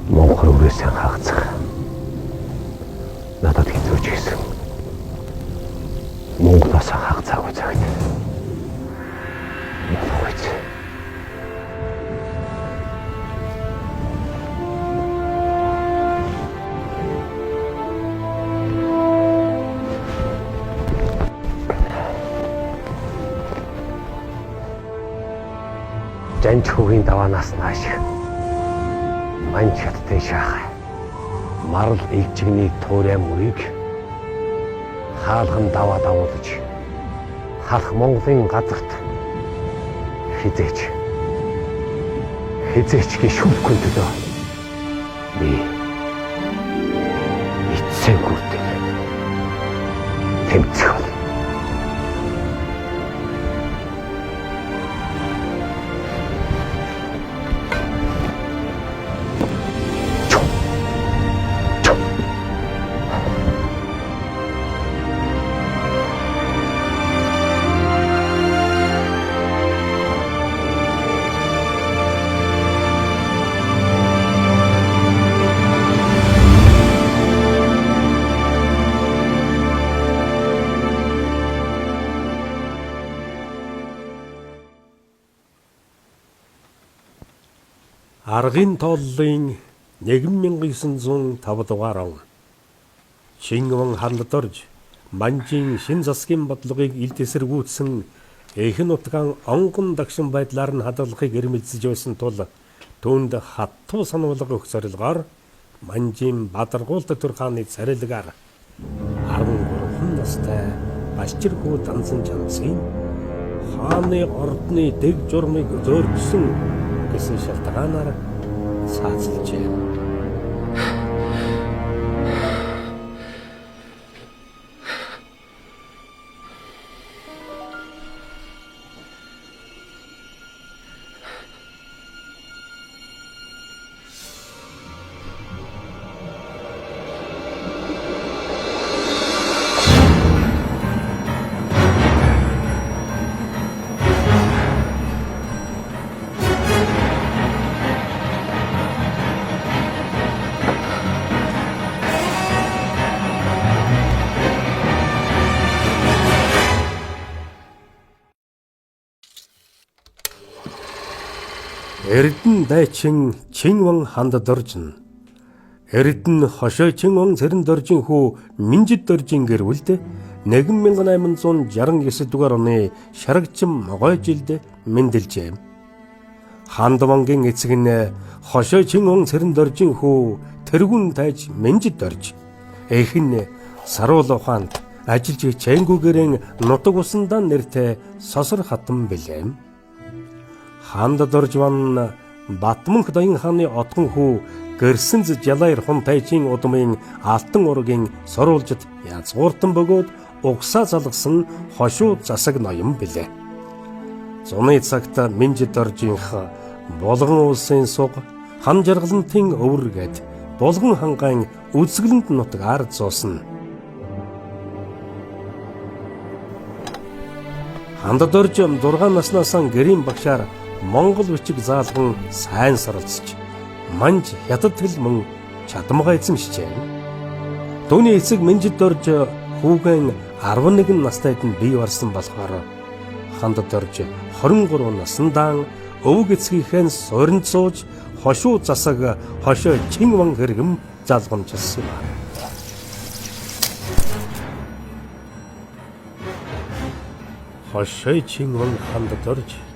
Монхор үрээсэн хагацах. Надад хэцүү ч гэсэн. Монголоос хагацаагүй цагт. Болох үз. Жанж хүүгийн даваанаас нааш. Манч хаттай шаах. Марл илжигний туурай мөрийг хаалган даваа давуулж халах Монголын газарт хизээч хизээч гишүүхгүй төлөө би эцсийн хүртэл тэмцэх бол. Аргын тооллын 1905 дугаар он Чингван ханддорж Манжийн шин засгийн бодлогыг илд эсэргүүцсэн эхэн нутгаан онгон дагшин байдлаар нь хадгалахыг эрмэлзэж байсан тул түүнд хатуу сануулга өгөх зорилгоор Манжийн Бадаргуул төр хааны царилгаар 13 настай Балчирхүү дансан чансын хааны ордны дэг журмыг зөөрчсөн гэсэн шалтгаанаар цаазалжээ. Эрдэн дайчин Чинван ханд доржино. Эрдэн хошой Чинван цэрэн доржийн хүү Минжид доржийн гэр бүлд 1869 дугаар оны шарагчин могой жилд мэндэлжээ. Хандвангийн эцэг нь хошой Чинван цэрэн доржийн хүү Тэргүн тайж Минжид дорж. Эх нь саруул ухаанд ажиллаж хичээнгүүгээрэн нутаг усандаа нэртэй сосор хатан билээ. Ханд доржван Батмөнх Даян хааны отгон хүү Гэрсэнз Жалайр хун тайжийн удмын алтан ургийн сурвалжид язгууртан бөгөөд угсаа залгасан хошуу засаг ноён билээ. Зуны цагт Минжид доржийнх Булган улсын суг хан жаргалантын өвөр гэд Булган хангаан үзэсгэлэнт нутгаар зуусан. Ханд дорж 6 наснаасаа гэрийн багшаар Монгол бичиг заалган сайн суралцж манж хятад хэл мөн чадамгай эзэмшжээ. Түүний эцэг Минжид дорж хүүгэн 11 настайд нь бий барсан болохоор ханд дорж 23 насндаан өвөг эцгийнхээ суринд сууж хошуу засаг хошой Чинван хэрэгэм залгамжилсан юм. Хошой Чинван ханд дорж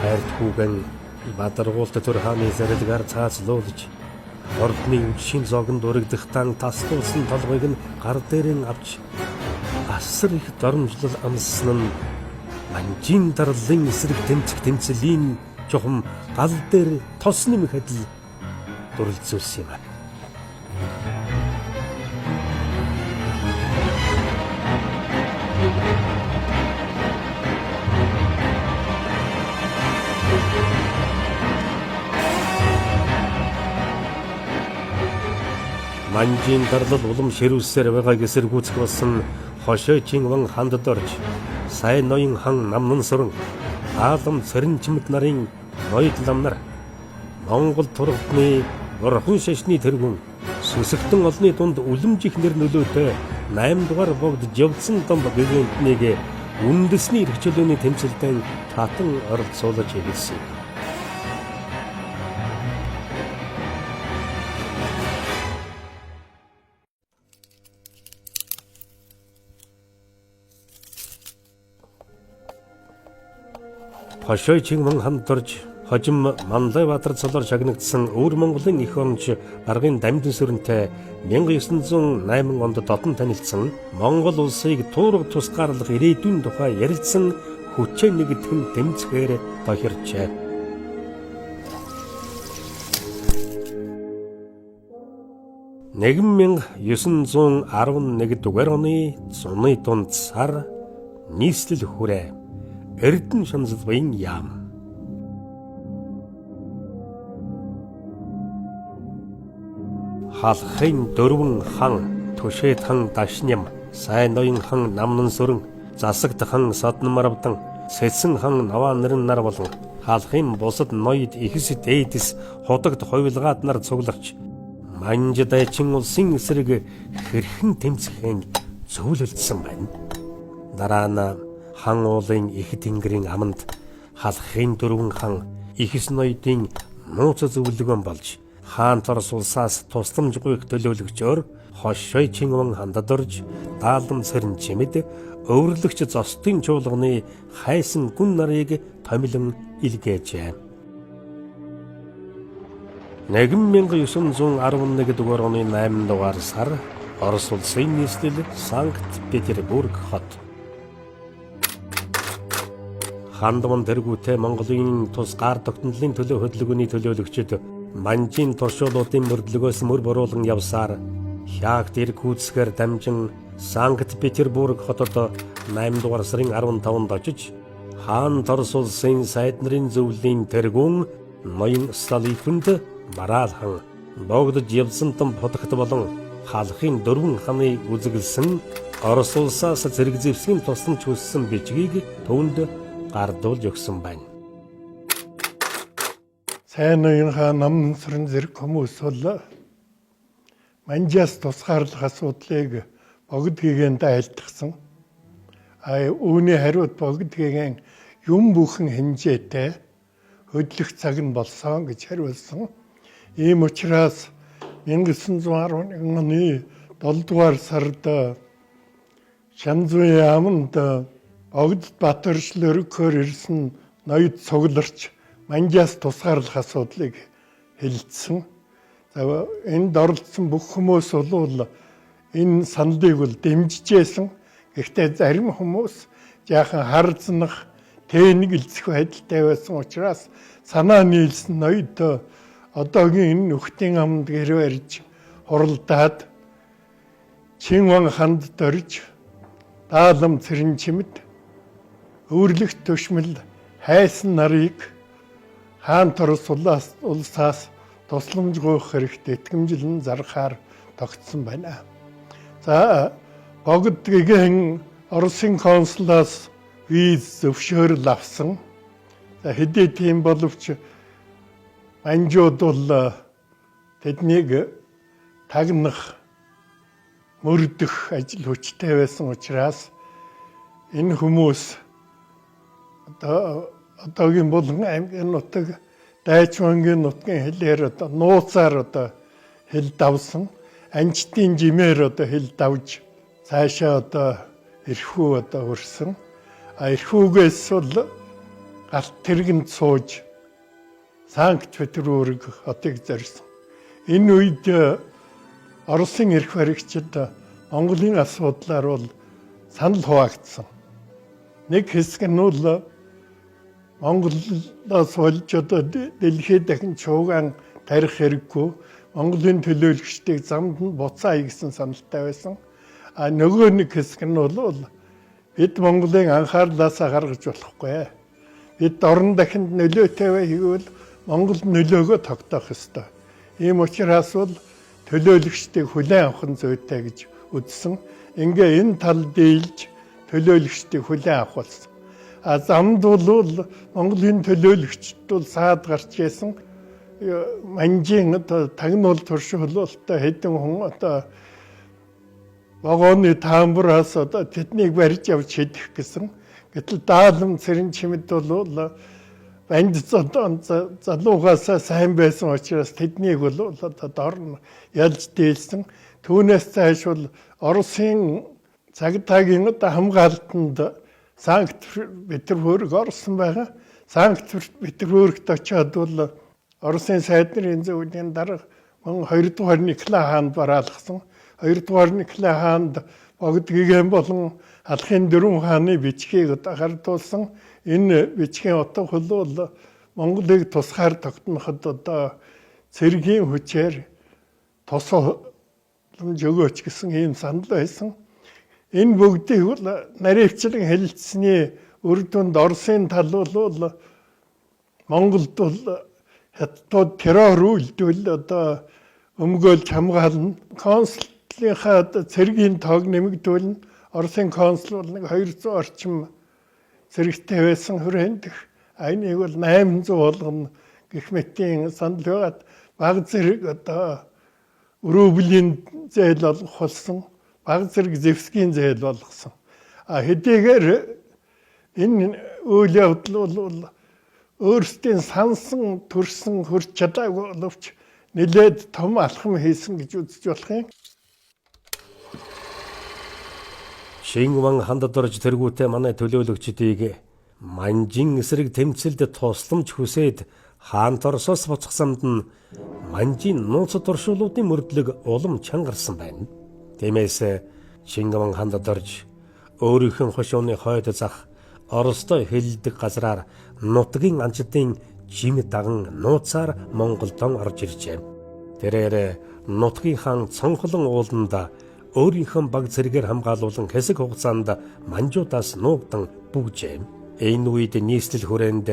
хайрт хүүгэн Бадаргуулт төр хааны зарилгаар цаазлуулж ордны үдшийн зоогонд урагдахтан таслуулсан толгойг нь гар дээрэн авч асар их доромжлол амссан нь Манжийн дарлын эсрэг тэмцэх тэмцлийн чухам гал дээр тос нэмэх адил дүрлзүүлсэн юм. Манжийн дарлал улам ширүүлсээр байгааг эсэргүүцэх болсон Хошойчин ван хандад орж, сайн ноён хан Намнан сүрэн, Даалам Цэрэнчимэд нарын ноёд лам нар, Монгол тургатны бурхан шашны тэргүүн сүсэгтэн олны дунд үлэмжих нэр нөлөөтэй 8 дугаар богд Жавдсан домб гэгээнтнийг үндэсний эрх чөлөөний тэмцэлдэн татан оролцуулж эхэлсэн. Хошойчин мөн хамт орж хожим Манлай Баатар цолоор шагнагдсан өвөр Монголын эх оронч Баргын Дамдин сүрэнтэй 1908 онд дотн танилцсан Монгол улсыг туурга тусгаарлах ирээдүйн тухай ярилцсан хүчээ нэгтгэн тэмцэхээр тохирчээ. 1911 дугаар оны зуны дунд сар нийслэл хүрээ Эрдэнэ Шанзалбайн яам. Халахын дөрвөн хан Түшээд хан Дашням, Сайн ноён хан Намнан сүрэн, Засагт хан Содномарвдан, Сэцэн хан Наваа нэрэн нар болон халахын бусад ноёд ихэс дээдэс худагд хувилгаад нар цугларч Манж дайчин улсын эсрэг хэрхэн тэмцэхээ зөвлөлдсөн байна. Дараа нь хан уулын их тэнгэрийн аманд халахын дөрвөн хан ихэс ноёдын нууц зөвлөгөөн болж хаан Торос улсаас тусламж гуйх төлөөлөгчөөр Хошойчин ван хандад орж Даалам цэрэн чимэд өвөрлөгч зостын чуулганы хайсан гүн нарыг томилон илгээжээ. 1911 дугаар оны 8 дугаар сар Орос улсын нийслэл Санкт Петербург хот. Хандван тэргүүтээ Монголын тус гар тогтнолын төлөө хөдөлгөөний төлөөлөгчид Манжийн туршуулуудын мөрдлөгөөс мөр буруулан явсаар Хягт Иркутскээр дамжин Санкт Петербург хотод 8 дугаар сарын 15-нд очиж хаан Торос улсын сайд нарын зөвлөлийн тэргүүн ноён Столыпинд Мараал хан богдож Явсантан бодогт болон халахын дөрвөн ханы үзэглэсэн Орос улсаас зэрэг зэвсгийн тусламж хүссэн бичгийг түүнд гардуулж өгсөн байна. Сайн ноён хаан Намнан сүрэн зэрэг хүмүүс бол Манжаас тусгаарлах асуудлыг богд гэгээнтэй айлтгасан. Үүний хариуд богд гэгээн юм бүхэн хэмжээтэй хөдлөх цаг нь болсон гэж хариулсан. Ийм учраас 1911 оны 7 дугаар сард Шанзуун яаманд Богд Батөршил өргөхөөр ирсэн ноёд цугларч Манжаас тусгаарлах асуудлыг хэлэлцсэн. За, энд оролцсон бүх хүмүүс бол энэ саналыг бол дэмжижсэн. Гэхдээ зарим хүмүүс жаахан харзнах, тэнэгэлцэх байдалтай байсан учраас санаа нийлсэн ноёд одоогийн энэ нөхдийн амд гэр барьж хуралдаад Чинван ханд дорж Даалам цэрэн чимэд өвөрлөх төшмөл хайсан нарыг хаан Торос улсаас тусламж гуйх хэрэгтэй итгэмжлэн зархаар тогтсон байна. За, богд гэгээн Оросын консулаас виз зөвшөөрөл авсан. За, хэдий тийм боловч манжууд бол тэднийг тагнах, мөрдөх ажил хүчтэй байсан учраас энэ хүмүүс одоо одоогийн Булган аймгийн нутаг, Дайчвангийн нутгийн хэлээр одоо нууцаар одоо хэл давсан, анчтын жимээр одоо хэл давж цаашаа одоо эрхүү одоо хөрсөн. А эрхүүгээс бол галт тэргэнд сууж Санкт Петербург хотыг зорьсон. Энэ үед Оросын эрх баригчид Монголын асуудлаар бол санал хуваагдсан. Нэг хэсэг нь бол Монголоос болж одоо дэлхийд дахин чуугаан тарих хэрэггүй, Монголын төлөөлөгчдийг замд нь буцаа гэсэн саналтай байсан. А нөгөө нэг хэсэг нь бол бид Монголын анхаарлаасаа гаргаж болохгүй. Бид орон дахинд нөлөөтэй бай гэвэл Монгол нөлөөгөө тогтоох ёстой. Ийм учраас бол төлөөлөгчдийг хүлээн авах нь зүйтэй гэж үзсэн. Ингээ энэ тал дийлж төлөөлөгчдийг хүлээн авах болсон. А замд бол Монголын төлөөлөгчд бол саад гарч исэн. Манжийн одоо тагнуул туршуулалттай хэдэн хүн одоо вагоны таамбараас одоо тэднийг барьж авч шидэх гэсэн. Гэтэл даалам цэрэн чимэд бол банд залуугаасаа сайн байсан учраас тэднийг бол одоо дор нь ялж дийлсэн. Түүнээс цааш бол Оросын цагдаагийн одоо хамгаалтанд Санкт Петербург орсон байгаа. Санкт Петербургт очиод бол Оросын сайд нарын зөвлөлийн дарга мөн 2 дугаар Николай хаанд бараалгасан. 2 дугаар Николай хаанд Богд гигэн болон Алхын дөрвөн хааны бичгийг одоо хардуулсан. Энэ бичгийн утга бол Монголыг тусгаар тогтноход одоо цэргийн хүчээр тусламж өгөөч гэсэн ийм санал байсан. Энэ бүгдийг бол наривчлан хэлэлцсэний үр дүнд Оросын тал бол Монголд бол хятадууд террор үйлдвэл одоо өмгөөлж хамгаална. Консулынхаа цэргийн тоог нэмэгдүүлнэ. Оросын консул бол нэг 200 орчим цэрэгтэй байсан хүрээнд. Энийг бол 800 болгоно гэх мэтийн санал байгаад баг зэрэг одоо рублийн зээл болгох болсон. Баг зэрэг зэвсгийн зээл болгосон. А хэдийгээр энэ үйл явдал бол өөрсдийн сансан төрсэн хөрч чадаагүй боловч нэлээд том алхам хийсэн гэж үзэж болох юм. Шингван ханд дорж тэргүүтээ манай төлөөлөгчдийг Манжин эсрэг тэмцэлд тусламж хүсээд хаан Оросоос буцах замд нь Манжийн нууц туршуулуудын мөрдлөг улам чангарсан байна. Тиймээс Чингаван ханд дорж өөрийнхөө хошууны хойд зах Оростой хэлдэг газраар нутгийн анчдын жим даган нууцаар Монголдон орж иржээ. Тэрээр нутгийн хаан Цонхлон ууланд өөрийнхөө баг зэрэгээр хамгаалуулан хэсэг хугацаанд манжуудаас нуугдан бүгжээ. Энэ үед нийслэл хүрээнд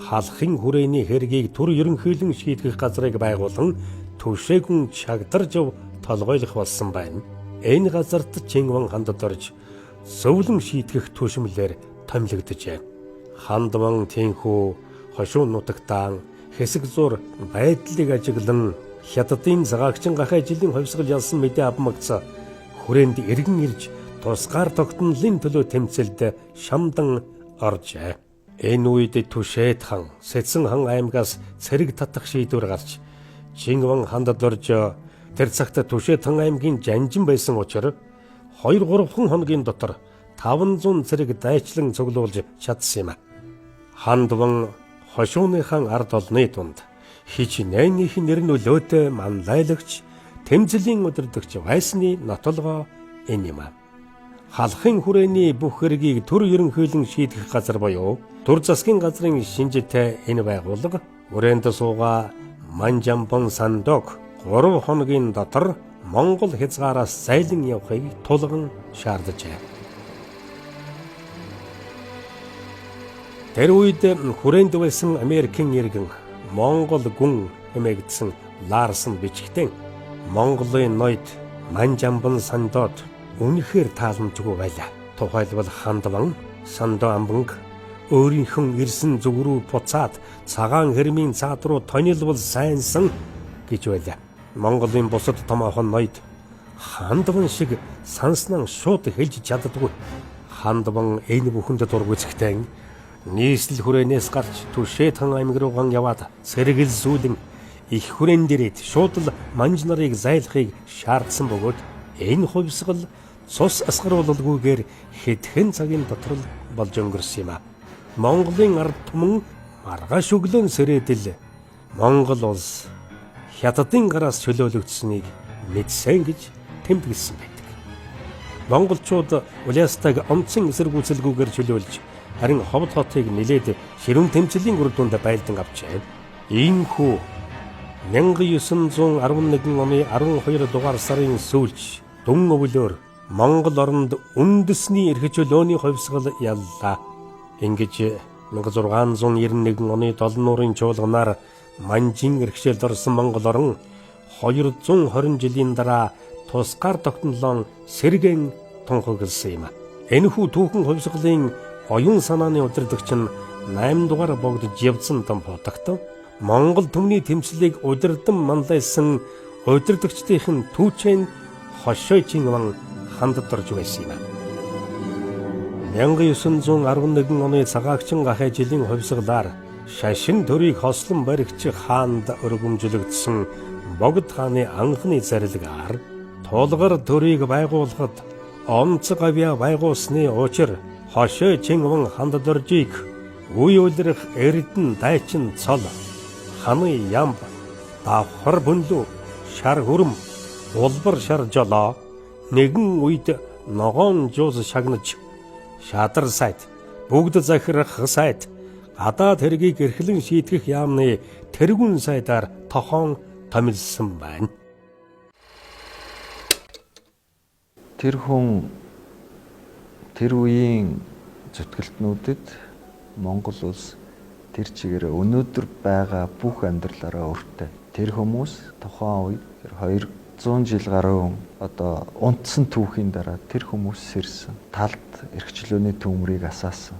халахын хүрээний хэргийг төр ерөнхийлөн шийтгэх газрыг байгуулан түвшээгүн чагдарж толгойлох болсон байна. Энэ газарт Чингван ханд дорж зөвлөн шийтгэх түшмлээр томилогдожээ. Хандван тэнхүү хошуу нутагтаан хэсэг зур байдлыг ажиглан Хятадын цагаагчин гахай жилийн хувьсгал ялсан мэдээ авмагц хүрээнд эргэн ирж тусгаар тогтнолын төлөө тэмцэлд шамдан оржээ. Энэ үед Түшээд хан, Сэцэн хан аймгаас цэрэг татах шийдвэр гарч Чингван ханд дорж тэр цагт Түшээд хан аймгийн жанжин байсан учраас 2-3 хоногийн дотор 500 цэрэг дайчлан цуглуулж чадсан юм. Хандван хошууныхан ард олны дунд хичнээнийх нэр нөлөөтэй манлайлагч тэмцлийн удирдагч байсны нотолгоо энэ юм. Халахын хүрээний бүх хэргийг төр ерөнхийлөн шийдэх газар буюу төр засгийн газрын шинжтэй энэ байгууллага хүрээнд суугаа Манжамбан Сандок 3 хоногийн дотор Монгол хязгаараас зайлан явахыг тулган шаарджээ. Тэр үед хүрээнд байсан Америкийн иргэн Монгол гүн хэмээгдсэн Ларсон бичгтэн Монголын ноёд Манжамбан Сандод үнэхээр тааламжгүй байлаа. Тухайлбал Хандван Сандо амбанг өөрийнхөө ирсэн зүг рүү буцаад цагаан хэрмийн цаад руу тонилбол сайнсан гэж байлаа. Монголын бусад томоохон ноёд Хандван шиг санснан шууд хэлж чаддаггүй. Хандван энэ бүхэнд дургүйцэгтэй нийслэл хүрээнээс гарч Түшээд хан аймаг руугаан яваад сэргэлзүүлэн их хүрээн дээрээ шууд л манж нарыг зайлахыг шаардсан бөгөөд энэ хувьсгал цус асгаруулалгүйгээр хэдхэн цагийн дотор л болж өнгөрсөн юм а. Монголын ард түмэн маргааш өглөөн сэрээдэл Монгол улс Хятадын гараас чөлөөлөгдсөнийг мэдсэн гэж тэмдэглэсэн байдаг. Монголчууд Улаастайг онцон эсэргүүцэлгүйгээр чөлөөлж харин Ховд хотыг нилээд ширүүн тэмцлийн үр дүнд байлдан авчээ. Иймхүү 1911 оны 12 дугаар сарын сүүлч дүн өвлөөр Монгол оронд үндэсний эрх чөлөөний хувьсгал яллаа. Ингэж 1691 оны долнуурын чуулганаар Манжин эрхшээлд орсон Монгол орон 220 жилийн дараа тусгаар тогтнолон сэргээн тунхагласан юм. Энэхүү түүхэн хувьсгалын оюун санааны удирдагч нь 8 дугаар богд Жевцэн том фотогт Монгол түмний тэмцлийг удирдан манлайлсан удирдагчдын түүчэн Хошойчин ван ханддорж байсан юм. 1911 оны цагаагчин гахай жилийн хувьсгалаар шашин төрийг хослон баригч хаанд өргөмжлөгдсөн Богд хааны анхны зарилгаар тулгар төрийг байгуулахад онцгой гавьяа байгуулсны учир Хошой Чинван ханддоржийг үе улирах Эрдэнэ дайчин цол ханы ямб давхар бүнлүү шар хүрм улбар шар жолоо нэгэн үед ногоон жуус шагнаж шадар сайд бүгд захирах сайд гадаад хэргийг эрхлэн шийтгэх яамны тэргүүн сайдаар тохоон томилсон байна. Тэр хүн тэр үеийн зүтгэлтнүүдэд Монгол улс тэр чигээр өнөөдөр байгаа бүх амьдралаараа өртөө. Тэр хүмүүс тухайн үед 200 жил гаруй одоо унтсан түүхийн дараа тэр хүмүүс сэрсэн. Талд эрхчлөөний төмрийг асаасан.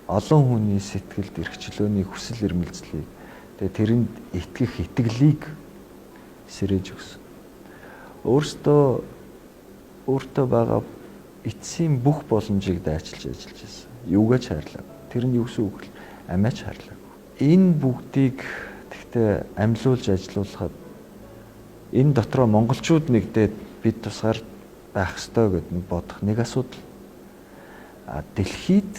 Олон хүний сэтгэлд эрхчлөөний хүсэл эрмэлзлийг тэгээ тэрэнд итгэх итгэлийг сэрэж өгсөн. Өөртөө байгаа эцсийн бүх боломжийг дайчилж ажиллаж байсан. Юугаа ч хайрлаа. Тэр нь юу гэсэн үг вэ? Амиач хайрлаа. Энэ бүгдийг тэгтээ амьлуулж ажилуулахад энэ дотроо монголчууд нэгдээд бид тусгаар байх ёстой гэдээ нэг бодох нэг асуудал. А дэлхийд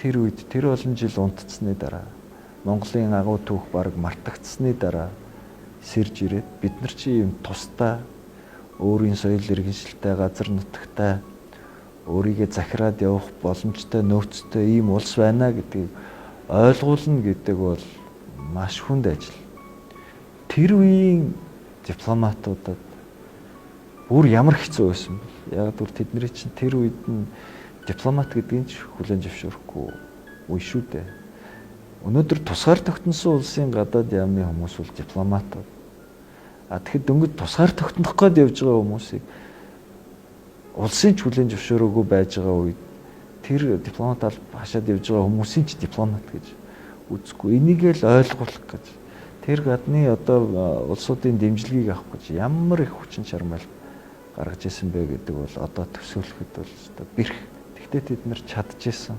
тэр үед тэр олон жил унтцсны дараа Монголын агуу түүх бараг мартагдсаны дараа сэрж ирээд бид нар чи юм тусдаа өөрийн соёл иргэншилтэй газар нутагтай өөрийгөө захираад явах боломжтой нөөцтэй ийм улс байна гэдгийг ойлгуулна гэдэг бол маш хүнд ажил. Тэр үеийн дипломатуудад бүр ямар хэцүү байсан бэ? Яг гэвэл тэдний чинь тэр үед нь дипломат гэдгийг ч хүлээн зөвшөөрөхгүй үе шүү дээ. Өнөөдөр тусгаар тогтносон улсын гадаад яамны хүмүүс бол дипломатууд. А тэгэхэд дөнгөж тусгаар тогтнох гээд явж байгаа хүмүүсийг улсын ч хүлээн зөвшөөрөөгүй байж байгаа үед тэр дипломат аль хашаад явж байгаа хүмүүсийн ч дипломат гэж үзэхгүй. Энийг л ойлгуулах гэж тэр гадны одоо улсуудын дэмжлэгийг авах гэж ямар их хүчин чармайл гаргаж исэн бэ гэдэг бол одоо төсөөлөхөд бол өстой бэрх. Тэгтээ тэд нар чадчихсан.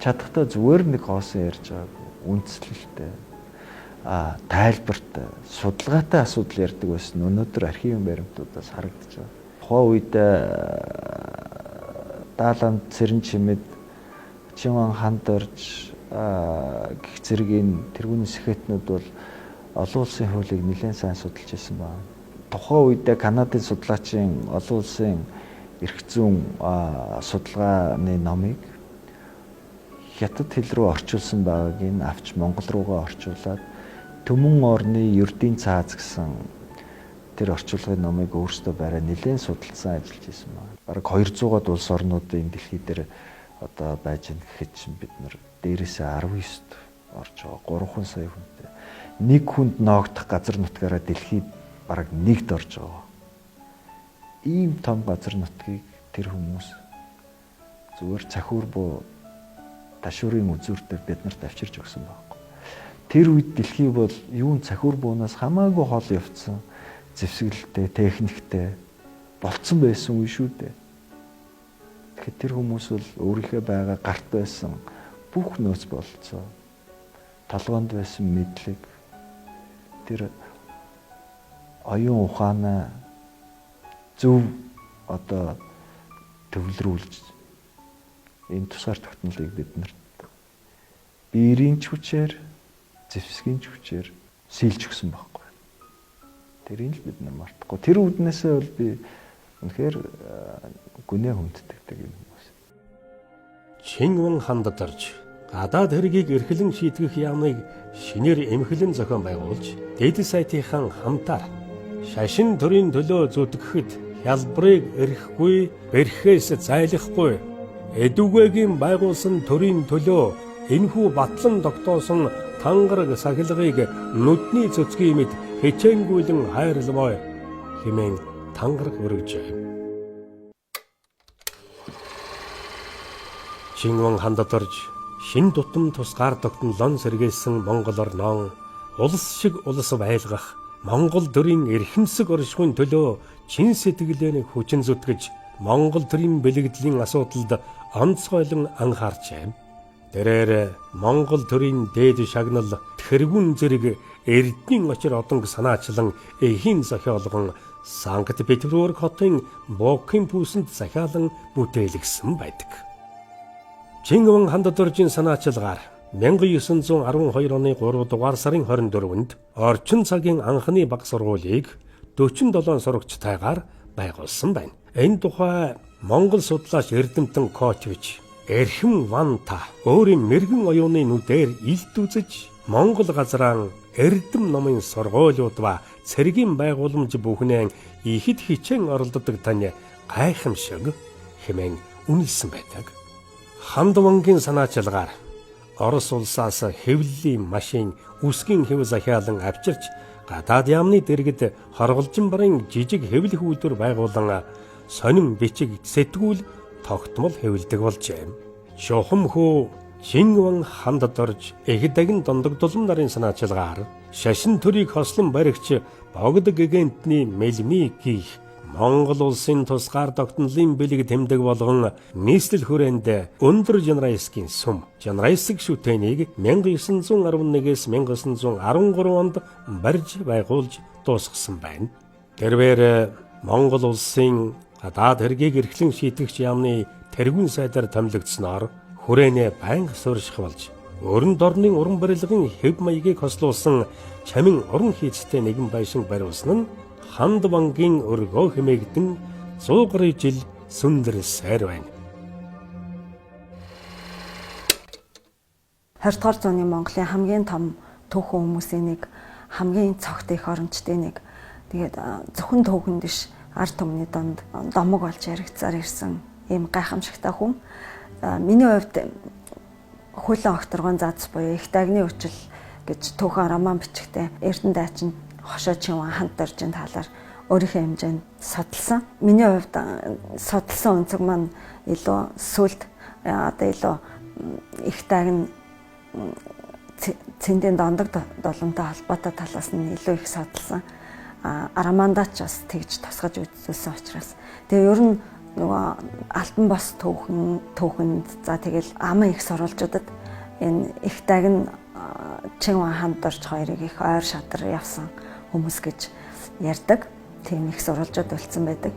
Чадахдаа зүгээр нэг хоосон ярьж байгаагүй. Үндслэлтэй, тайлбартай, судалгаатай асуудал ярьдаг байсан. Өнөөдөр архивын баримтуудаас харагдаж байгаа. Тухайн үед Дааланд цэрэн чимэд Чинван ханд орж гих зэргийн тэргүүний сэхэтнүүд бол олон улсын хуулийг нэлээд сайн судалж ирсэн байна. Тухайн үед Канадын судлаачийн олон улсын эрх зүйн судалгааны номыг хятад хэл рүү орчуулсан байгааг нь авч Монгол руугаа орчуулад Төмөн орны ердийн цааз гэсэн тэр орчуулгын номыг өөрсдөө барай нэлээд судалсан ажиллаж исэн байна. Бараг 200-аад улс орнуудын дэлхий дээр одоо байж гэн гэхэд чинь бид нар дээрээсээ 19-д орж байгаа 3 сая хүнтэй. Нэг хүнд ноогдох газар нутгаараа дэлхийд бараг нэгд орж байгаа. Ийм том газар нутгийг тэр хүмүүс зүгээр цахиур буу ташуурын үзүүр дээр бид нарт авчирч өгсөн байхгүй. Тэр үед дэлхий бол юун цахиур буунаас хамаагүй хол явцсан зэвсэглэлтэй, техниктэй болцсон байсан үе шүү дээ. Тэгэхээр тэр хүмүүс бол өөрийнхөө байгаа гарт байсан бүх нөөц бололцоо, толгоонд байсан мэдлэг, тэр оюун ухаанаа зөв одоо төвлөрүүлж энэ тусгаар тогтнолыг бид нарт биерийн ч хүчээр, зэвсгийн ч хүчээр сэлж өгсөн байхгүй. Тэрийг л бид нар мартахгүй. Тэр үднээсээ бол би үнэхээр гүнээ хүндэтгдэг юм хүмүүс. Чинван ханддарж гадаад хэргийг эрхлэн шийтгэх яамныг шинээр эмхлэн зохион байгуулж дээд сайтынхан хамтаар шашин төрийн төлөө зүтгэхэд хялбарыг эрэхгүй, бэрхээс зайлахгүй эдүгэгийн байгуулсан төрийн төлөө энхүү батлан тогтоосон тангараг сахилгыг нүдний цөцгийн мэд хичээнгүйлэн хайрламой хэмээн тангараг өргөжээ. Чинван хандад орж шин тутам тусгаар тогтнолон сэргээсэн Монгол орноо улс шиг улс байлгах Монгол төрийн эрхэмсэг оршихуйн төлөө чин сэтгэлээ хүчин зүтгэж Монгол төрийн бэлэгдлийн асуудалд онцгойлон анхаарчээ. Тэрээр Монгол төрийн дээд шагнал тэргүүн зэрэг эрдний очир одонг санаачлан эхийн зохиолгон Санкт Петербург хотын Бокийн пүүсэнд захиалан бүтээлгсэн байдаг. Чингүн хандад оржийн санаачилгаар 1912 оны 3 дугаар сарын 24-нд орчин цагийн анхны баг сургуулийг 47 сурагчтайгаар байгуулсан байна. Энэ тухай Монгол судлаач эрдэмтэн Котвич Эрхэм Ванта өөрийн мэрэгэн оюуны нүдээр илт үзэж Монгол газрaan эрдэм номын сургуулиуд ба цэргийн байгууламж бүхнээ ихэд хичээн оролддог тань гайхамшиг хэмээн үнэлсэн байдаг. Хандвангийн санаачилгаар Орос улсаас хэвлэлийн машин, үсгийн хэв захиалан авчирч гадаад яамны дэргэд хорголжин барын жижиг хэвлэх үйлдвэр байгуулан сонин бичиг сэтгүүл тогтмол хэвлэдэг болжээ. Чухам хүү Чинван хандад орж их дагин дондог дулам нарын санаачилгаар шашин төрийг хослон баригч богд гигантны мэлми гих Монгол улсын тусгаар тогтнолын бэлэг тэмдэг болгон нийслэл хүрээнд өндөр Жанрайскийн сүм Жанрайск шүтээнийг 1911-ээс 1913 онд барьж байгуулж дуусгасан байна. Тэрвэр Монгол улсын гадаад хэргийг эрхлэн шийтгэгч яамны тэргүүн сайдаар томилогдсноор хүрээнээ байнга суурьших болж өрн дорнын уран барилгын хэв маягийг хослуулсан чамин уран хийцтэй нэгэн байшин бариулсан нь Ханд вангийн өргөө хэмээгдэн 100 гаруй жил сүндэрсээр байна. 20 дугаар зууны Монголын хамгийн том түүхэн хүмүүсийн нэг, хамгийн цогт их орончдын нэг. Тэгээд зөвхөн түүхэнд биш, ард түмний донд домог болж яригдсаар ирсэн ийм гайхамшигтай хүн. Миний хувьд хөлөн огторгон зац буюу их дагны өчл гэж түүхэн роман бичгтээ Эрдэнэ дайчин хошоо Чинван ханд доржийн талаар өөрийнхөө хэмжээнд судалсан. Миний хувьд судалсан өнцөг маань илүү сүлд одоо илүү их дагн цэндийн дондог доломтой холбоотой талаас нь илүү их судалсан. Романдаа ч бас тэгж тусгаж үзүүлсэн учраас. Тэгээ ер нь нөгөө альбан бос түүхэнд за тэгэл аман их сурвалжуудад энэ их дагн Чинван ханд орж хоёрыг их ойр шадар явсан хүмүүс гэж ярьдаг. Тийм их сурвалжууд үлдсэн байдаг.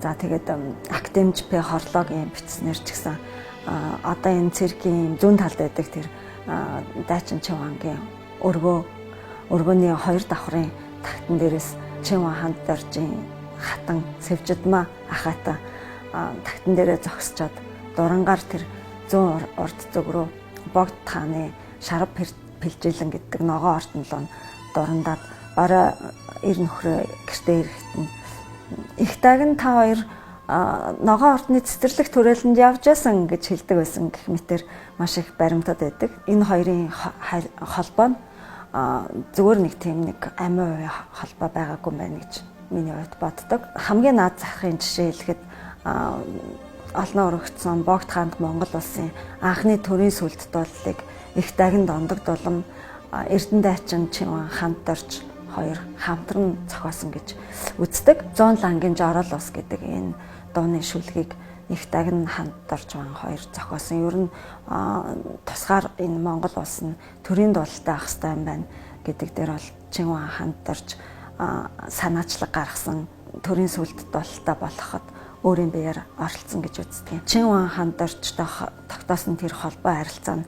За тэгээд академич П Хорлогийн бичснээр ч гэсэн одоо энэ циркийн зүүн талд байдаг тэр дайчин Чинвангийн өргөөний хоёр давхрын тагтан дээрээс Чинван ханд доржийн хатан Сэвжидмаа ахаата тагтан дээрээ зогсчоод дурангаар тэр зүүн урд зүг рүү Богд хааны шарав пэлжилэн гэдэг ногоон ордонлоо дурандаад орой эр нөхрөө гэртээ ирэхэд нь их дагн та хоёр ногоон ордны цэцэрлэг түрээлэнд явж байсан гэж хэлдэг байсан гэх мэтэр маш их баримтат байдаг. Энэ хоёрын холбоо нь зүгээр нэг тийм нэг амин хувийн холбоо байгаагүй юм байна гэж миний хувьд боддог. Хамгийн наад захын жишээ хэлэхэд олноо өргөцсөн Богд хаанд Монгол улсын анхны төрийн сүлд дууллыг их дагн дондог дулам Эрдэнэ дайчин Чинван ханд орж хоёр хамтран зохиосон гэж үздэг. Зуун лангийн жорол ус гэдэг энэ дууны шүлгийг их дагн ханд орж ван хоёр зохиосон. Ер нь тусгаар энэ Монгол улс нь төрийн дуулалтай ах хэвээр юм байна гэдэг дээр бол Чинван ханд орж санаачлаг гаргасан төрийн сүлд дуулалтай болоход өөрийн биеэр оролцсон гэж үздэг. Чинван ханд орчтой тогтоосон тэр холбоо харилцаа нь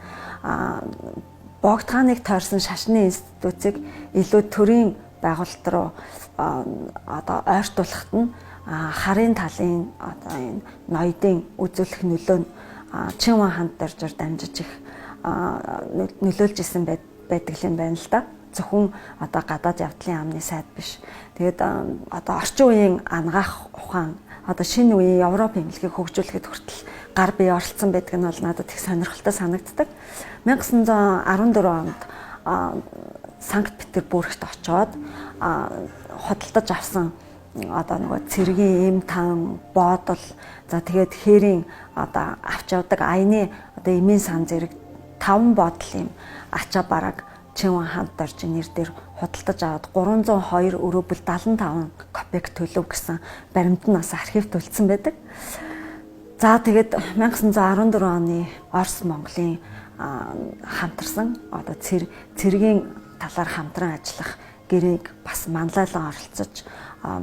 Богд хааныг тойрсон шашны институцийг илүү төрийн байгуулалт руу одоо ойртуулахад нь харын талын одоо энэ ноёдын үзүүлэх нөлөө нь Чинван ханд доржоор дамжиж их нөлөөлж исэн байдаг юм байна л да. Зөвхөн одоо гадаад явдлын амны сайд биш. Тэгээд одоо орчин үеийн ангаах ухаан одоо шинэ үеийн Европ эмнэлгийг хөгжүүлэхэд хүртэл гар бие оролцсон байдаг нь бол надад их сонирхолтой санагддаг. 1914 онд Санкт Петербургт очоод худалдаж авсан одоо нөгөө цэргийн эм тан боодол, за тэгээд хээрийн одоо авч явдаг аяны одоо эмийн сан зэрэг 5 бодол юм ачаа бараг Чинван ханд доржийн нэр дээр худалдаж аваад 302 өрөөбөл 75 копек төлөв гэсэн баримт нь бас архивт үлдсэн байдаг. За тэгээд 1914 оны Орос Монголын хамтарсан одоо цэргийн талаар хамтран ажиллах гэрээг бас манлайлан оролцож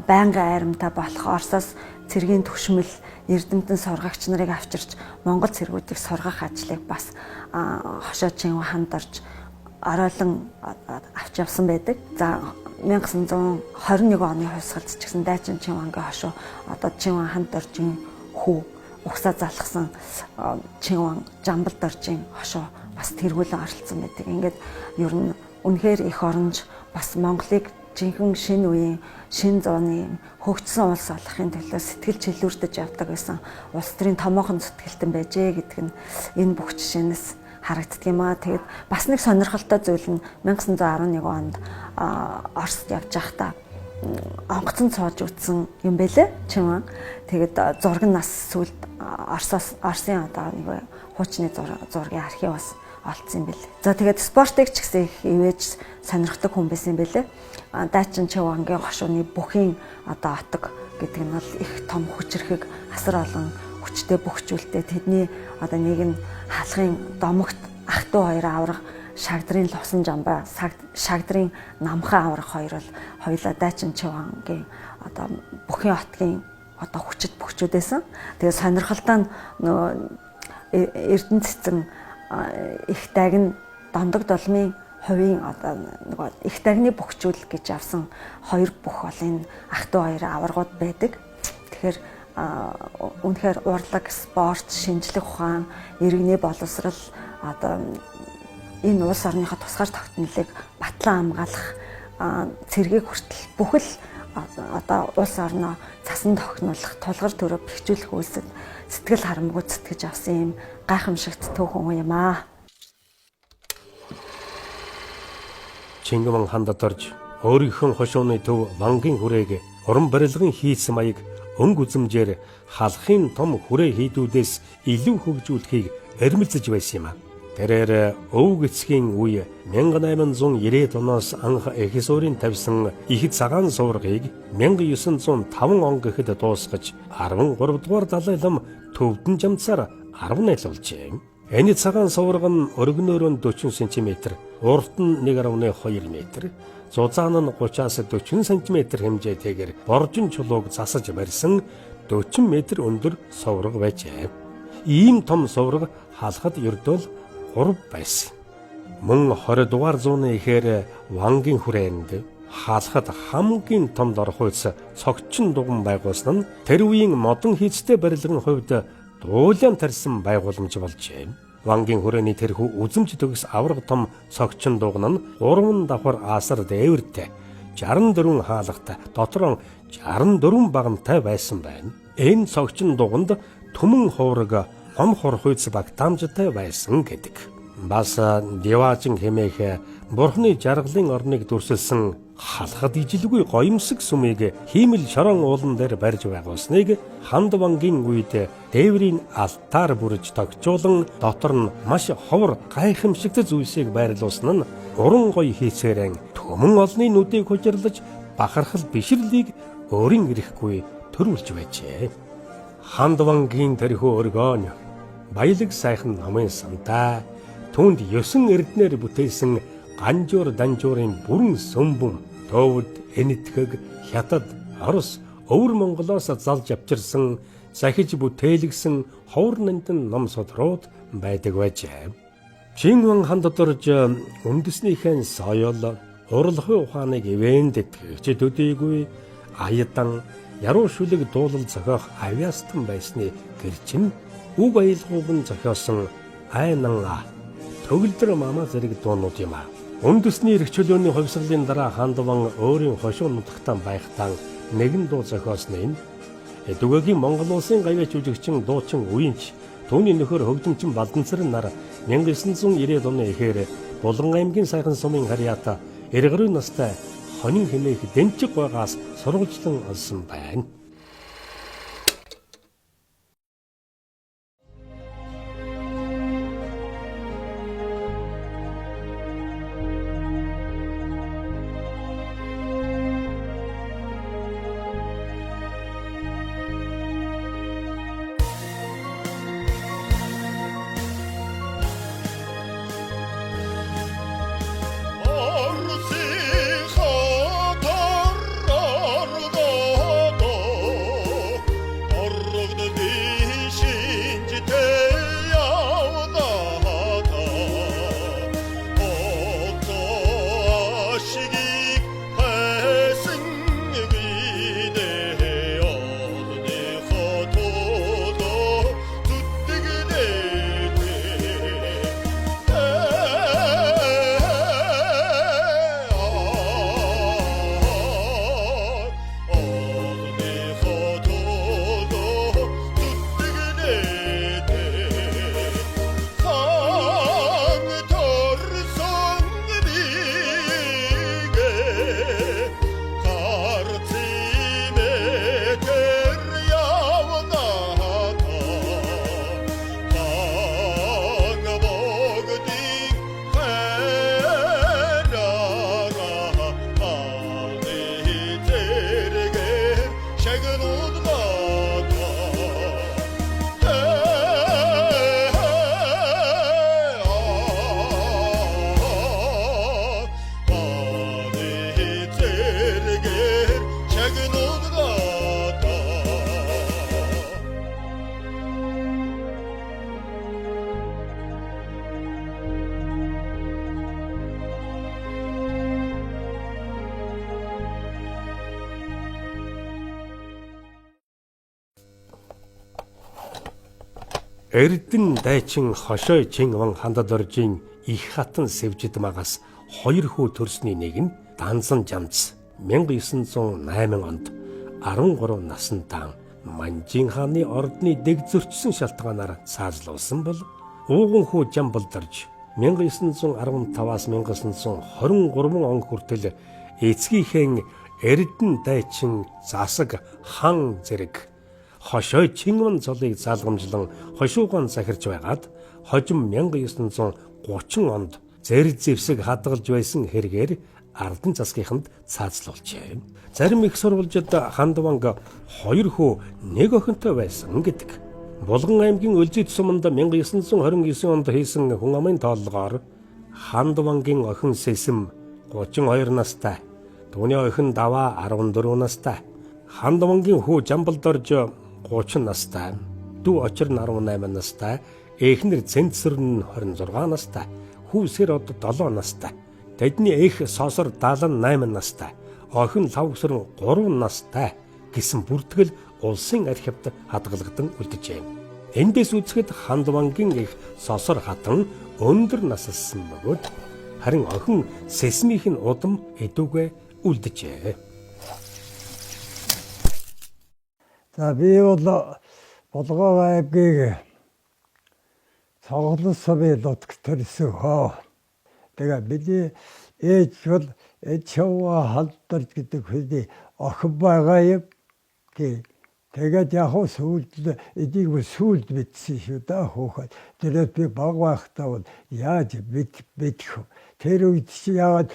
байнгын айрамтай болох Оросоос цэргийн түгшмэл эрдэмтэн сургагч нарыг авчирч Монгол цэргүүдийг сургах ажлыг бас хошоо Чинван ханд орж оройлон авч явсан байдаг. За 1921 оны хувьсгалд ч гэсэн Дайчин Чинвангийн хошуу одоо Чинван ханд доржийн хүү угсаа залхсан Чинван Жамбал доржийн хошуу бас тэргүүлэн оролцсон байдаг. Ингээд ер нь үнэхээр их оронж бас Монголыг жинхэнэ шинэ үеийн шинэ зууны хөгжсөн улс болохын төлөө сэтгэл чөлөөрдөж явдаг байсан улс төрийн томоохон зүтгэлтэн байжээ гэдэг нь энэ бүх жишээнээс харагддаг юм аа. Тэгээд бас нэг сонирхолтой зүйл нь 1911 онд Оросд явж байхдаа онгоцон цоож үтсэн юм бэлээ Чинван. Тэгээд зураг нь нас сүлд Оросоос Оросын одоо нэг хуучны зургийн архиваас олдсон юм бэлээ. За тэгээд спортыг ч гэсэн их ивэж сонирхдаг хүн байсан юм бэлээ. Дайчин Чинвангийн хошууны бүхийн одоо отог гэдэг нь бол их том хүчирхэг асар олон хүчтэй бөхчүүлтэй. Тэдний одоо нэг нь халахын домогт ах トゥ хоёр авраг, шагдрын лусан жамбаа, шагдрын намхан авраг хоёр бол хоёулаа Дайчин Чинвангийн одоо бүхийн отгийн одоо хүчит бөхчүүд байсан. Тэгээд сонирхолтой нь нөгөө Эрдэнэ цэцэн их дагн дондог долмын хувийн одоо нөгөө их дагны бөхчүүл гэж авсан хоёр бүх бол энэ ах トゥ хоёр аваргууд байдаг. Тэгэхээр үнэхээр урлаг, спорт, шинжлэх ухаан, иргэний боловсрал одоо энэ улс орныхоо тусгаар тогтнолыг батлан хамгаалах цэргийг хүртэл бүхэл одоо улс орноо цасан тохинулах, тулгар төрөө бэхжүүлэх үйлсэд сэтгэл харамгүй зүтгэж авсан юм гайхамшигт түүхэн юм аа. Чингүн ханд дорж өөрийнхөө хошууны төв Вангийн хүрээг уран барилгын хийц маяг өнгө үзэмжээр халахын том хүрээ хийдүүдээс илүү хөгжүүлэхийг эрмэлзэж байсан юм а. Тэрээр өвөг эцгийн үе 1890 оноос анх их суурийн тавьсан их цагаан суваргыг 1905 он гэхэд дуусгаж 13 дугаар Далай лам төвдөн жамцаар 18 болжээ. Энэ цагаан суварга нь өргөнөөр нь 40 см, урт нь 1.2 м, зузаан нь 30-аас 40 см хэмжээтэйгээр боржин чулууг засаж барьсан 40 м өндөр суварга байжээ. Ийм том суварга халахад ердөөл 3 байсан. Мөн 20 дугаар зууны ихээр Вангийн хүрээнд халахад хамгийн том дорхуйц цогчин дуган байгуулсан нь тэр үеийн модон хийцтэй барилгын хувьд дуулаан тарьсан байгууламж болжээ. Вангийн хүрээний тэрхүү үзэмж төгс авраг том цогчин дуган нь 3 давхар асар дээвэртэй 64 хаалгатай дотроо 64 баганатай байсан байна. Энэ цогчин дуганд түмэн хувраг ном хорхуйц багтаамжтай байсан гэдэг. Бас Диваажин хэмээх бурхны жаргалын орныг дүрсэлсэн халахад ижилгүй гоёмсог сүмийг хиймэл шорон уулан дээр барьж байгуулсныг Ханд Вангийн үед дээврийн алтаар бүрж тогтжуулан дотор нь маш ховор гайхамшигт зүйлсийг байрлуулсан нь уран гоё хийцээрэн түмэн олны нүдийг хужирлаж бахархал бишрлийг өөрийн эрэхгүй төрүүлж байжээ. Ханд Вангийн тэрхүү өргөөн баялаг сайхан номын сантай түүнд 9 эрднээр бүтээсэн ганжуур данжуурын бүрэн сөмбүн төвд Энэтхэг, Хятад, Орос, Өвөр Монголоос залж авчирсан захиж бүтээлгсэн ховор нандин ном судрууд байдаг байжээ. Чинван ханд дорж үндэснийхэн соёл, урлагийн ухааныг ивээн тэтгэгч төдийгүй аядан яруу шүлэг дуулал зохиох авьяастан байсны гэрчин үг аялгауг нь зохиосон Айнан төгөлдөр мама зэрэг дуунууд юм а. Үндэсний эрх чөлөөний хувьсгалын дараа Хандван өөрийн хошуу нутагтаа байхдаа нэгэн дуу зохиосон нь Дүгэгийн Монгол улсын гавьяач жүжигчин дуучин Үеинч түүний нөхөр хөгжимчин Балданцар нар 1990 оны ихээр Булган аймгийн сайхан сумын харьяат 90 гаруй настай хонин хэмээх дэнчиг гуйгаас сурвалжлан олсон байна. Эрдэн дайчин хошой Чинван хандад оржийн их хатан сэвжид магас хоёр хүү төрсний нэг нь Данзан Жамц 1908 онд 13 насндаан Манжин хааны ордны дэг зөрчсөн шалтгаанаар цаазлуулсан бол ууган хүү Жамбалдарж 1915-аас 1923 он хүртэл эцгийнхээ Эрдэн дайчин засаг хан зэрэг хошой Чинван цолыг залгамжлан хошуугаан захирч байгаад хожим 1930 онд зэр зэвсэг хадгалж байсан хэрэгээр Ардан засгийнханд цаазлуулжээ. Зарим их сурвалжид Хандванг хоёр хүү нэг охинтой байсан гэдэг. Булган аймгийн Өлзий суманд 1929 онд хийсэн хүн амын тооллогоор Хандвангийн охин Сэсэм 32 настай, түүний охин Даваа 14 настай, Хандвангийн хүү Жамбалдорж 30 настай, дүү Очир 18 настай, эхнэр Цэнцэр нь 26 настай, хүү Сэр од 7 настай. Тэдний эх Сосор 78 настай, охин Лавгсрэн 3 настай гэсэн бүртгэл улсын архивд хадгалагдан үлджээ. Эндээс үзэхэд Хандвангийн эх Сосор хатан өндөр насалсан бөгөөд харин охин Сэсмийнх нь удам эдүгэ үлджээ. За би бол Булган аймгийн Цоглон сумын нутагт төрсөн хөө. Тэгээ миний ээж бол Чаваа Халдарж гэдэг хүний охин байгаа юм. Тий. Тэгээд яг хөө сүүлд эдийг бол сүүлд мэдсэн шүү дээ хөөхөд. Тэрээс би бага байхдаа бол яаж мэдэх вэ? Тэр үед чи яагаад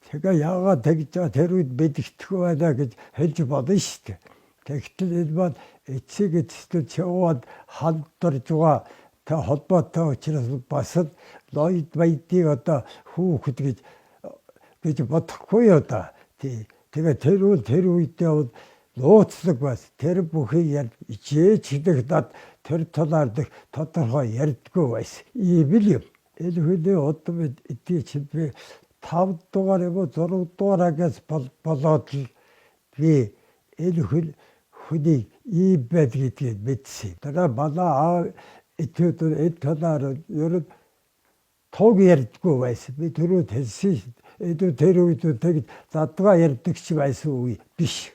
тэгээ яагаад тэгж байгаа тэр үед мэддэхгүй байна гэж хэлж болно шүү дээ. Тэгтэл энэ маань эцэг эцэстэл чаваад халдарж байгаа та холбоотой учраас бас л лойд баядыг одоо хүүхэд гэж бодохгүй юу да. Тий. Тэгээ тэр үл тэр үедээ бол нууцлаг бас тэр бүхийг яд ичээч хилэх над тэр талаар дэх тодорхой ярьдгүй байсан. Ийм л юм. Энэ хүний удам эдгээр чинь би 5 дугаар юм уу 6 дугаар ангиас болоод л би энэ хүний ийм байд гэдгийг мэдсэн. Дараа манай аав эцүүд энэ талаар ер нь туг ярьдгүй байсан. Би түрүүд хэлсэн шүү дээ. Энэ тэр үед тэгж задгаа ярьдаг ч байсан үе биш.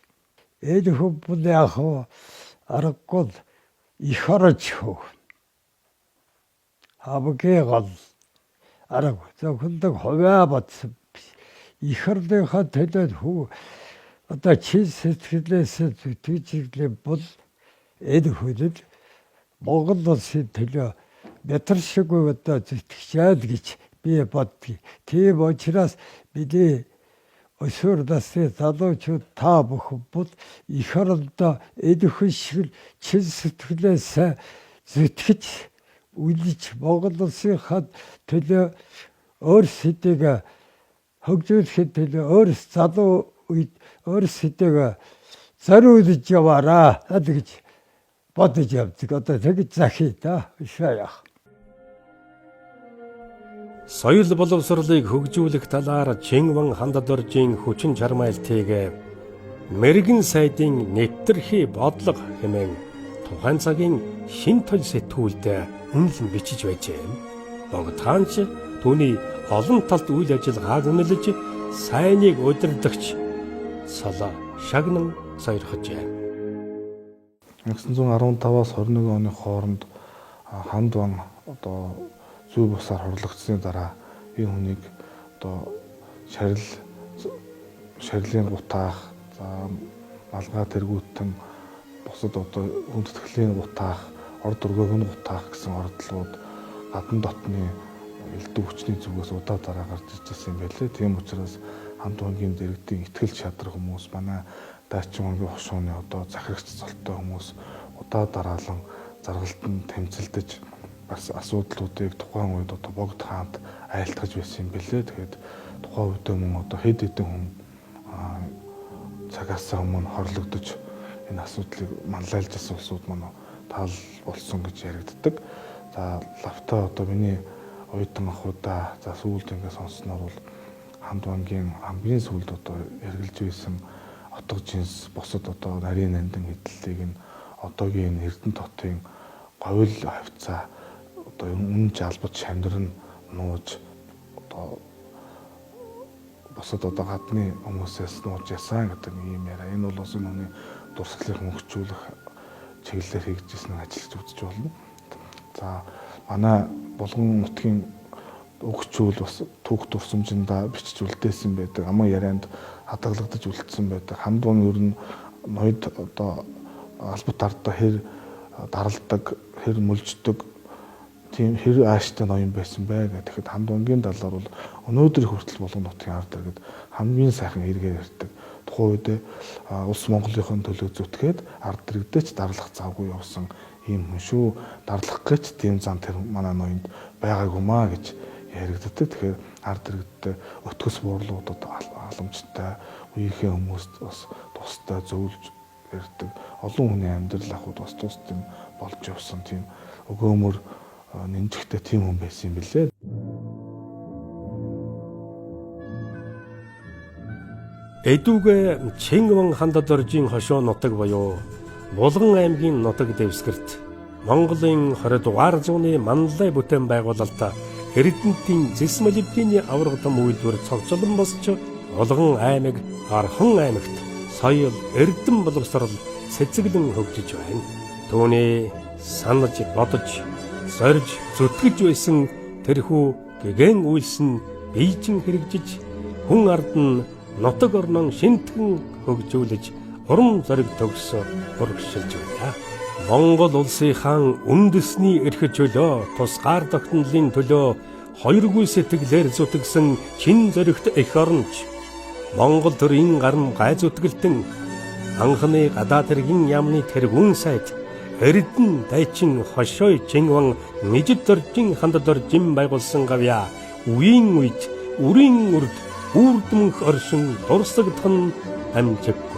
Энэ хүн бол яг аргагүй их орж хөө. Хамгийн гол арга зөвхөн хувиа бодсон биш. Эх орныхоо төлөө хүү одоо чин сэтгэлээс зүтгэж иглээ бол энэ хүн Монгол улсын төлөө метр шиг одоо зүтгэжээ л гэж би боддог. Тийм учраас бидний өсвөр насны залуучууд та бүхэн бол эх орондоо энэ хүн шиг чин сэтгэлээс зүтгэж үлж Монгол улсынхаа төлөө өөр сэдийг хөгжүүлэхэд төлөө өөр залуу үед өөр сэдийг зориулж яваараа гэж бодож явдаг. Одоо тэгж захий да. Яах. Соёл боловсролыг хөгжүүлэх талаар Чинван Ханддоржийн хүчин чармайлтыг мэрэгэн сайдын нэвтрхий бодлого хэмээн тухайн цагийн шин тол сэтгүүлд үнэлэн бичиж байжээ. Богд хаанч түүний олон талд үйл ажиллагааг үнэлж сайныг удирдахч Соло шагнан сойрхожээ. 1915-аас 21 оны хооронд Хандван одоо зүй бусаар хорлогдсны дараа энэ хүнийг одоо шарилын гутаах, за малгай тэргүүтэн бусад одоо хүндэтгэлийн гутаах, орд өргөөг нь гутаах гэсэн ордлогууд гадна дотны элдв хүчний зүгээс удаа дараа гарч ирж байсан юм байлээ. Тийм учраас Хандвангийн дэргэдийн итгэл шадрах хүмүүс, манай Дайчин-Вангийн хошууны одоо захирагч цолтой хүмүүс удаа дараалан заргалтанд тэмцэлдэж бас асуудлуудыг тухайн үед одоо Богд хаант айлтгаж байсан юм билээ. Тэгэхээр тухайн үедээ мөн одоо хэд хэдэн хүн цагаасаа өмнө хорлогдож энэ асуудлыг манлайлж байсан улсууд маань таал болсон гэж яригддаг. За лавтай одоо миний оюутан ахуйдаа за сүүлд ингээд сонссноор бол Хандвангийн хамгийн сүүлд одоо хэрэгжилж байсан отго жинс бусад одоо нарийн нандин хэдлэлийг нь одоогийн Эрдэнэ хотын говьл хавцаа одоо үнэн жалбат шамнар нь нууж одоо бусад одоо гадны хүмүүсээс нууж ясан гэдэг нэг юм яриа. Энэ бол бас энэ хүний дурсгалыг хөнгөчүүлэх чиглэлээр хийгдсэн ажил гэж үзэж болно. За манай Булган нутгийн өгчүүл бас түүх дурсамжиндаа бичиж үлдээсэн байдаг. Аман ярианд хадгалагдаж үлдсэн байдаг. Хандван ер нь ноёд одоо албат ардаа хэр даралдаг, хэр мөлждөг тийм хэр ааштай ноён байсан бай гэх. Тэгэхэд Хандвангийн талаар бол өнөөдөр хүртэл Булган нутгийн ард иргэд хамгийн сайхан эргээр ярьдаг. Тухайн үед улс Монголынхон төлөө зүтгээд ард иргэдээ ч дарлах завгүй явсан ийм хүн шүү. Дарлах гэж тийм зам тэр манай ноёнд байгаагүй маа гэж яригддаг. Тэгэхээр ард иргэдтэй өтгөс буурлуудад халамжтай үеийнхээ хүмүүст бас тустай зөвлөж ярьдаг. Олон хүний амьдрал ахуйд бас тус тийм болж явсан тийм өгөөмөр нэмжихтэй тийм хүн байсан юм билээ. Эдүгэ Чинван Ханддоржийн хошуу нутаг буюу Булган аймгийн нутаг дэвсгэрт Монголын 20 дугаар зууны манлай бүтээн байгуулалт Эрдэнтийн зэс молибдены аварга том үйлдвэр цогцолон босч Булган аймаг Орхон аймагт соёл, эрдэм боловсрол цэцэглэн хөгжиж байна. Түүний санаж бодож, зорж зүтгэж байсан тэрхүү гэгэн үйлс нь бийжин хэрэгжиж хүн ард нь нутаг орнон шинтгэн хөгжүүлж урам зориг төгс урагшилж байна. Монгол улсынхаа үндэсний эрх чөлөө тусгаар тогтнолын төлөө хоёргүй сэтгэлээр зүтгэсэн чин зоригт эх оронч Монгол төрийн гарам гай зүтгэлтэн анхны гадаад хэргийн яамны тэргүүн сайд Эрдэнэ дайчин хошой Чинван Нижид доржин Ханддоржин байгуулсан гавьяа үеийн үед үрийн үрд үрд мөнх оршин дурсагдах нь амжиггүй.